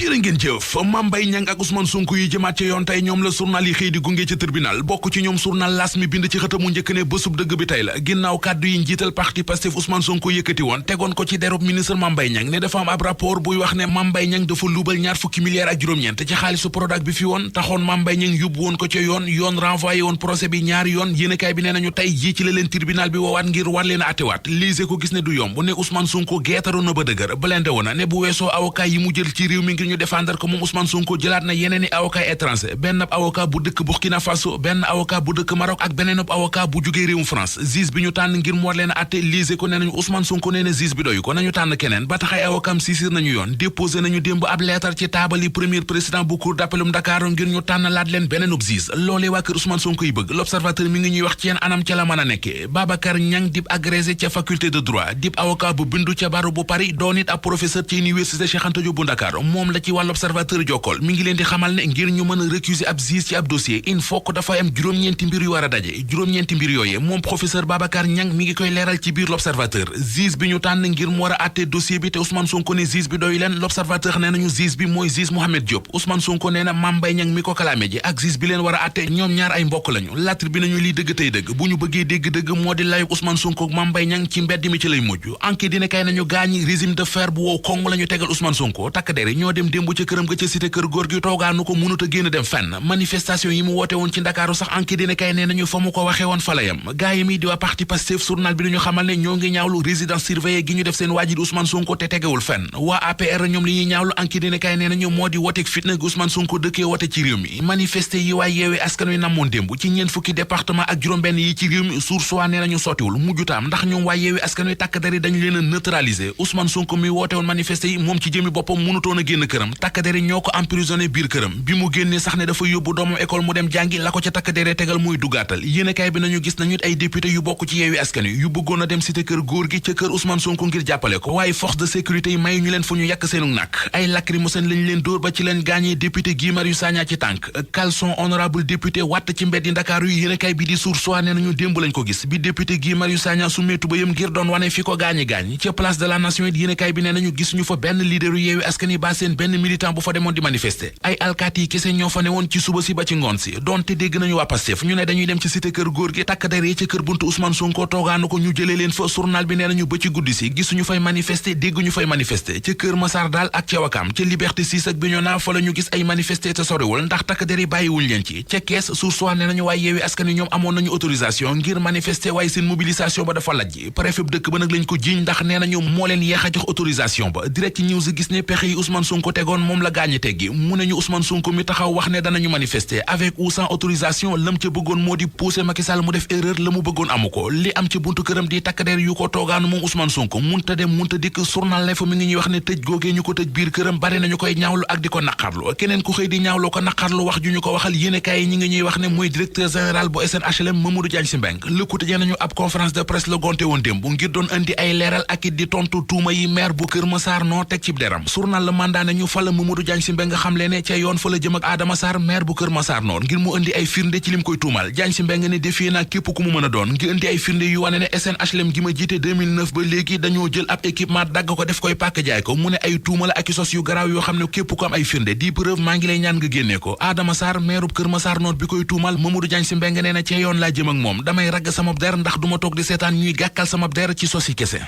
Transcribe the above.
jërë ngeen jëf Mame Mbaye Niang ak Ousmane Sonko yi jëmaat ci yoon tey ñoom la journal yi xëy di gunge ci tribunal bokk ci ñoom journal L'As mi bind ci xëtamu njëkk ne bésub dëgg bi tey la ginnaaw kàddu yi njiital parti Pastef Ousmane Sonko yëkkati woon tegoon ko ci derub ministre Mame Mbaye Niang ne dafa am ab rapport buy wax ne Mame Mbaye Niang dafa luubal ñaar fukki milliards ak juróom-ñeent ci xaalisu Prodac bi fi woon taxoon Mame Mbaye Niang yóbbu woon ko ca yoon renvoyé woon procès bi ñaari yoon yéenekaay bi nee nañu tey jii ci la leen tribunal bi woowaat ngir war leen a attewaat lise ko gis ne du yomb ne Ousmane Sonko geetaru na ba dëgër blende woon ne bu weesoo avocat yi mu jël ci réew mi ngir ñu défendre ko moom Ousmane Sonko jëlaat na yeneen i avocat étranger benn avocat bu dëkk Burkina Faso benn avocat bu dëkk Maroc ak beneen avocat bu jugee réewum France juge bi ñu tànn ngir mu war leen a atte lise ko nee nañu Ousmane Sonko nee na juge bi doyu ko nañu tànn keneen ba tax ay avocat am saisir nañu yoon déposé nañu démb ab lettre ci taabali premier président bu cour d'appelum Dakar ngir ñu tànn laat leen beneen juge loolee waa kër Ousmane Sonko yi bëgg l'observateur mi ngi ñuy wax ci yeen anam ca la mën a nekke Babacar Niang dib agrégé ca faculté de droit dib avocat bu bindu ca barreau bu Paris doon it ab professeur ci université Cheikh Anta Diop bu Dakar moom la ci wàll observateur jokkool mi ngi leen di xamal ne ngir ñu mën a récuser ab juge ci ab dossier il faut que dafa am juróom-ñeenti mbir yu war a daje juróom-ñeenti mbir yooyee moom professeur Babacar Niang mi ngi koy leeral ci biir l'observateur juge bi ñu tànn ngir mu war a àtte dossier bi te Ousmane Sonko ne juge bi doy leen l'observateur nee nañu juge bi mooy juge Mohamed Diop Ousmane Sonko nee na Mame Mbaye Niang mi ko kalaame ji ak juge bi leen war a àtte ñoom ñaar ay mbokk lañu lattre bi nañu liy dëgg tey dëgg bu ñu bëggee dégg-dëgg moo di layu Ousmane Sonko ak Mame Mbaye Niang ci mbedd mi ci lay mujj enquête dina kay nañu gaañi régime de fer bu wow kong la ñu tegal Ousmane Sonko takk der ñoo dem démb ca këram ga ca cité kër góor gi toogaanu ko mënut a génn dem fenn manifestation yi mu woote woon ci Ndakaaru sax enquête dina kay nee nañu fa mu ko waxee woon fa la yam gaa yi mi di waa parti Pastef journal bi dañu xamal ne ñoo ngi ñaawlu résidence surveillée gi ñu def seen waajur Ousmane Sonko te tegewul fenn waa APR ñoom li ñuy ñaawlu enquête dina kay nee nañu moo di woteeg fitna gi Ousmane Sonko dëkkee wote ci réew mi manifesté yi waa yeewee askan wi namoon démb ci ñeent fukki département ak juróom-benn yi ci réew mi source waa nee nañu sottiwul mujjutaam ndax ñoom waa yeewee askan wi takk dari dañu leen a neutraliser Ousmane Sonko mi woote woon manifesté yi moom ci jëmi boppam mënutoon a génn këram takk dari ñoo ko emprisonné biir këram bi mu génnee sax ne dafa yóbbu doomam école mu dem jàngi la ko ca takk dere tegal muy dugaatal yéenekaay bi nañu gis nañu ay député yu bokk ci yeewi askan yu bëggoon a dem cité kër góor gi ca kër Ousmane Sonko ngir jàppale ko waaye force de sécurité yi mayu ñu leen fu ñu yàq seenu nàkk ay lacrymogène lañu leen dóor ba ci leen gaañee député Guy Marius Sagna ci tànk caleçon honorable député wàtt ci mbeddi Ndakaaru yu yéenekaay bi di Source A nee nañu démb lañ ko gis bi député Guy Marius Sagna su meetu ba yëm ngir doon wane fi ko gaañi ca place de la nation it yéenekaay bi nee nañu gis ñu fa benn leaderu yeewi askan yi ba seen benn militant bu fa demoon di manifester ay alkaati yi kese ñoo fa ne woon ci suba si ba ci ngoon si donte dégg nañu waa Pastef ñu ne dañuy dem ci cité kër góor gi takk der yi ca kër buntu Ousmane Sonko toogaanu ko ñu jëlee leen fa journal bi nee nañu ba ci guddi si gisuñu fay manifester dégguñu fay manifester ca kër Massar daal ak ca Wakam ca Liberté 6 ak Bignona fa la ñu gis ay manifester te soriwul ndax takk der yi bàyyiwuñ leen ci ca Kees Source A nee nañu waaye yeewi askan yi ñoom amoon nañu autorisation ngir manifester waaye seen mobilisation ba dafa lajj préfet dëkk ba nag lañ ko jiiñ ndax nee nañu moo leen yeex a jox autorisation ba Direct News gis ne pexe yi Ousmane Sonko tegoon moom la gaañi teggi mu ne ñu Ousmane Sonko mi taxaw wax ne danañu manifester avec ou sans autorisation lam ca bëggoon moo di pousser Macky Sall mu def erreur la mu bëggoon amu ko li am ci buntu këram di takk der yu ko toogaanu moom Ousmane Sonko munta dem munta dikk journal L'Info mi ngi ñuy wax ne tëj googee ñu ko tëj biir këram bari nañu koy ñaawlu ak di ko naqarlu keneen ku xëy di ñaawlu ko naqarlu wax ju ñu ko waxal yéenekaay yi ñi ngi ñuy wax ne mooy directeur général bu SNHLM Mamadou Diagne Sy Mbengue Le Quotidien nañu ab conférence de presse la gonte woon démb ngir doon indi ay leeral ak it di tontu tuuma yi maire bu Kër Massar noo teg ci deram journal Le Mandat nañu fa la Mamadou Diagne Sy Mbengue xamle ne ca yoon fa la jëm ak Adama Sarr maire bu Kër Massar Nord ngir mu indi ay firnde ci lim koy tuumal Diagne Sy Mbengue ne defee naa képp ku mu mën a doon ngir indi ay firnde yu wane ne SNHLM gi ma jiite 2009 ba léegi dañoo jël ab équipement dagg ko def koy pàkk jaay ko mu ne ay tuuma la ak i sos yu garaaw yoo xam ne képp ku am ay firnde di preuve maa ngi lay ñaan nga génnee ko Adama Sarr maire bu Kër Massar Nord bi koy tuumal Mamadou Diagne Sy Mbengue nee na ca yoon laa jëm ak moom damay ragg sama der ndax duma toog di seetaan ñuy gàkkal sama der ci sos yi kese